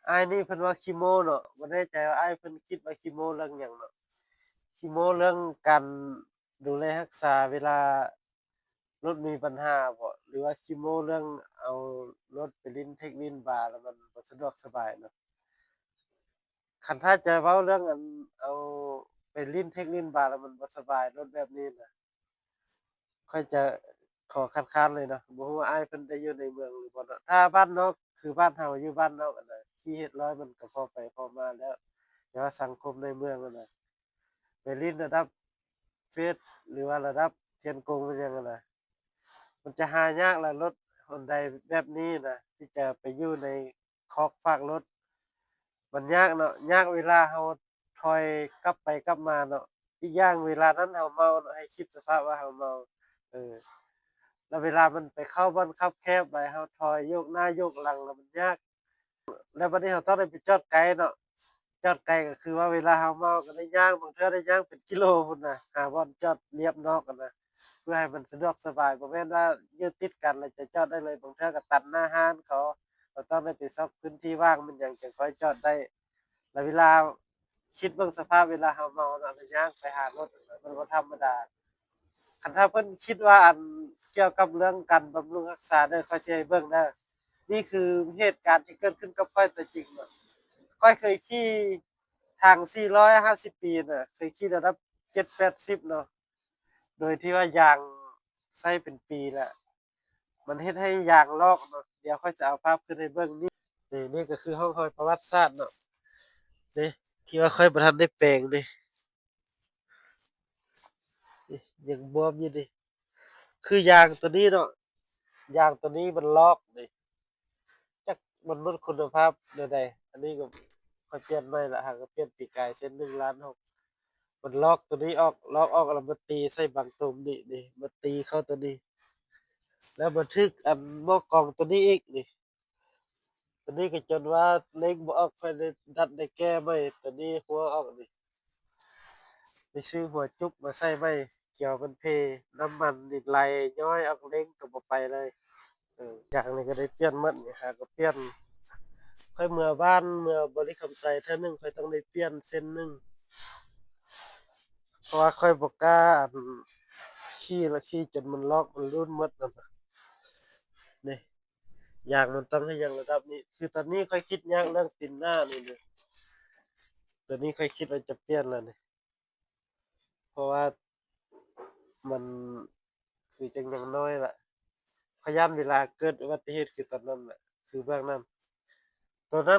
ອ້າຍນີ້ເພິ່ນວ່າຂີ້ໂມ້ເນາະ, ບໍ່ແນ່ໃຈວ່າອ້າຍເພິ່ນຄິດວ່າຂີ້ໂມ້ເລື່ອງຫຍັງເນາະ. ຂີ້ໂມ້ເລື່ອງການດູແລຮັກສາເວລາລົດມີບັນຫາບໍ ຫຼືວ່າຂີ້ໂມ້ເລື່ອງເອົາລົດໄປຫຼິ້ນເທັກຫຼິ້ນບາ ແລ້ວມັນບໍ່ສະດວກສະບາຍເນາະ. ຄັນຖ້າຈະເວົ້າເລື່ອງອັນເອົາໄປຫຼິ້ນເທັກຫຼິ້ນບາ ແລ້ວມັນບໍ່ສະບາຍ ລົດແບບນີ້ນະ ຂ້ອຍຈະຂໍຄັດຄ້ານເລີຍເນາະ. ບໍ່ຮູ້ວ່າອ້າຍເພິ່ນໄດ້ຢູ່ໃນເມືອງຫຼືບໍ່ເນາະ. ຖ້າບ້ານນອກ ຄືບ້ານເຮົາຢູ່ບ້ານນອກຫັ້ນນະ ຂີ່ເຮັດຮ້ອຍມັນກໍພໍໄປພໍມາແລ້ວ, ແຕ່ວ່າສັງຄົມໃນເມືອງຫັ້ນນະ ໄປຫຼິ້ນລະດັບເຟດ ຫຼືວ່າລະດັບທຽນກົງແມ່ນຫຍັງຫັ້ນນະ ມັນຈະຫາຍາກລະ. ລົດຫົນໃດແບບນີ້ນະ ທີ່ຈະໄປຢູ່ໃນຄອກຟາກລົດ ມັນຍາກເນາະ, ຍາກເວລາເຮົາ ຖອຍກັບໄປກັບມາເນາະ. ອີກຢ່າງເວລານັ້ນເຮົາເມົາເນາະ, ໃຫ້ຄິດສະພາບວ່າເຮົາເມົາ ເອີ ແລ້ວເວລາມັນໄປເຂົ້າບ່ອນຄັບແຄບໄປ ເຮົາຖອຍໂຍກໜ້າໂຍກຫຼັງ ແລ້ວມັນຍາກ. ແລ້ວບັດນີ້ເຮົາຕ້ອງໄດ້ໄປຈອດໄກເນາະ, ຈອດໄກກໍຄືວ່າເວລາເຮົາເມົາກໍໄດ້ຍ່າງ, ບາງເທື່ອໄດ້ຍ່າງເປັນກິໂລພຸ້ນນະ ຫາບ່ອນຈອດລຽບນອກຫັ້ນນະ ເພື່ອໃຫ້ມັນສະດວກສະບາຍ. ບໍ່ແມ່ນວ່າຢູ່ຕິດກັນແລ້ວຈະຈອດໄດ້ເລີຍ, ບາງເທື່ອກໍຕັດໜ້າຮ້ານເຂົາ, ເຮົາຕ້ອງໄດ້ໄປຊອກພື້ນທີ່ວ່າງແມ່ນຫຍັງ ຈັ່ງຄ່ອຍຈອດໄດ້. ແລ້ວເວລາ ຄິດເບິ່ງສະພາບເວລາເຮົາເມົາເນາະ ແລ້ວຍ່າງໄປຫາລົດ ມັນບໍ່ທຳມະດາ. ຄັນຖ້າເພິ່ນຄິດວ່າອັນກ່ຽວກັບເລື່ອງການບຳລຸງຮັກສາເດີ ຂ້ອຍຊິໃຫ້ເບິ່ງເດີ. ນີ້ຄືເຫດການທີ່ເກີດຂຶ້ນກັບຂ້ອຍຕົວຈິງເນາະ. ຂ້ອຍເຄີຍຂີ່ທາງສີ່ຮ້ອຍຫ້າສິບປີນະ, ເຄີຍຂີ່ລະດັບເຈັດແປດສິບເນາະ, ໂດຍທີ່ວ່າຢາງໃຊ້ເປັນປີແລ້ວ ມັນເຮັດໃຫ້ຢາງລອກເນາະ. ດຽວຂ້ອຍຈະເອົາພາບຂຶ້ນໃຫ້ເບິ່ງ. ນີ້ ນີ້ ນີ້ກໍຄືຮ່ອງຮອຍປະຫວັດສາດເນາະ. ນີ້ ທີ່ວ່າຂ້ອຍບໍ່ທັນໄດ້ແປງນີ້ ນີ້ຍັງບວມຢູ່ນີ້. ຄືຢາງຕົວນີ້ເນາະ, ຢາງຕົວນີ້ມັນລອກນີ້, ຈັກມັນໝົດຄຸນນະພາບແນວໃດ. ອັນນີ້ກໍຂ້ອຍປ່ຽນໃໝ່ລະ, ຫາກໍປ່ຽນປີກາຍເສັ້ນໜຶ່ງລ້ານຫົກ. ມັນລອກຕົວນີ້ອອກ, ລອກອອກແລ້ວມາຕີໃສ່ບັງຕຸມນີ້, ນີ້ ມາຕີເຂົ້າຕົວນີ້ ແລ້ວມາຖືກອັນໝໍ້ກອງຕົວນີ້ອີກນີ້. ຕົວນີ້ກໍຈົນວ່າເລັ່ງບໍ່ອອກ, ຂ້ອຍໄດ້ດັດໄດ້ແກ້ໃໝ່ຕົວນີ້, ຫົວອອກນີ້. ໄປຊື້ຫົວຈຸກມາໃສ່ໃໝ່, ກຽວມັນເພ, ນ້ຳມັນນີ້ໄຫຼຍ້ອຍອອກ, ເລັ່ງກໍບໍ່ໄປເລີຍ. ເອີ ຢາງນີ້ກໍໄດ້ປ່ຽນໝົດນີ້, ຫາກໍປ່ຽນ. ຂ້ອຍເມືອບ້ານ ເມືອບໍລິຄຳໄຊເທື່ອໜຶ່ງ, ຂ້ອຍຕ້ອງໄດ້ປ່ຽນເສັ້ນໜຶ່ງ, ເພາະວ່າຂ້ອຍບໍ່ກ້າ ອັນ ຂີ່ລະຂີ່ຈົນມັນລອກ ມັນຫຼຸດໝົດນັ້ນນະ. ນີ້ ຢາງມັນຕ້ອງໃຫ້ຢາງລະດັບນີ້. ຄືຕອນນີ້ຂ້ອຍຄິດຍາກເລື່ອງຕີນໜ້ານີ້ເດີ, ຕອນນີ້ຂ້ອຍຄິດວ່າຈະປ່ຽນແລ້ວນີ້. ເພາະວ່າມັນຄືຈັ່ງຍັງນ້ອຍລະ, ຂ້ອຍຢ້ານເວລາເກີດອຸບັດຕິເຫດຄືຕອນນັ້ນລະ, ຄືເບື້ອງນັ້ນ. ຕອນນັ້ນ